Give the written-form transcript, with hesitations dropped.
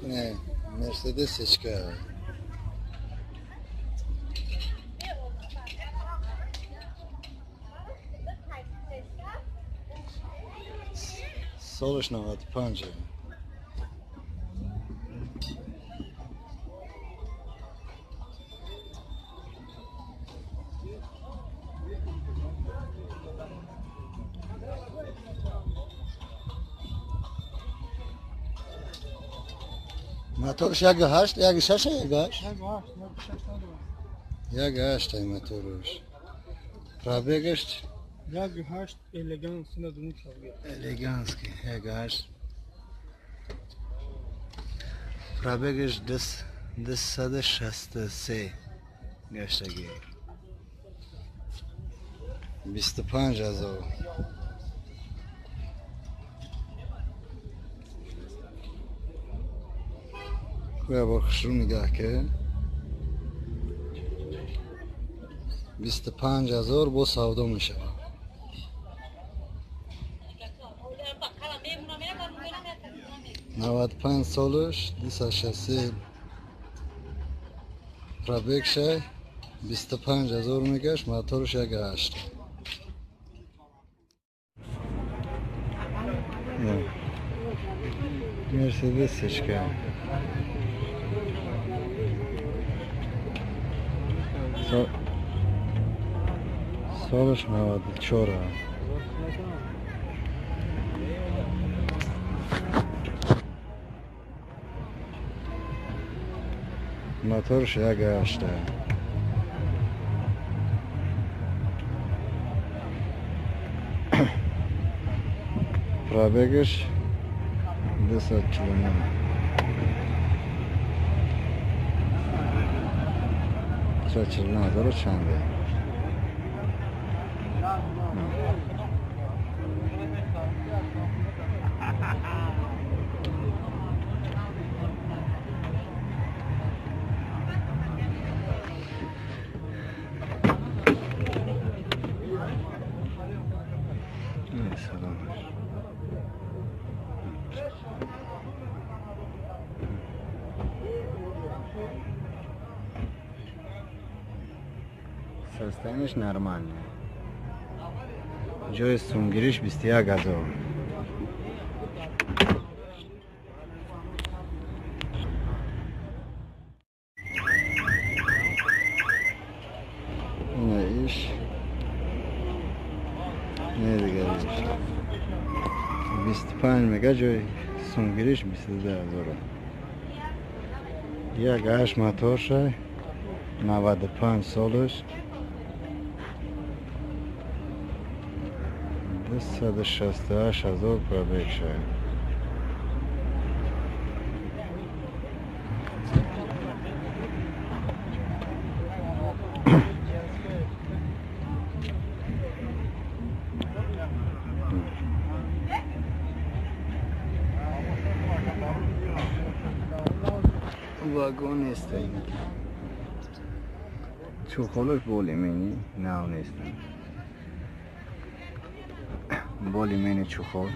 Не, Мерседесечка. Солаш 95. Моторш 1.8, 1.6, 1.8? 1.8 моторш. Пробегаш? 1.8 элеганс, Элеганский, 1.8. Пробегаш 263 гаштаги. 25 ҳазор. Коя бор хушрӯ нигаҳ ки 25 ҳазор бо савдо мешавад. 95 солаш, 263 пробег шай, 25 ҳазор мегашт, моторш 1.8. Мерседесечка. Солаш 94. Моторш 1.8. Пробегаш 249. 249 чанде? Состояние нормальное. Ҷои сумгириш 21 ҳазор. Ина иш. Не дигариш. 25 мега ҷои сумгириш 22 ҳазор. Як ҳашт моторша, 95 солаш. 268 ҳазор пробег шуд. Вагон нест. Чухолаш более-менее нав нест. Более-менее чухол.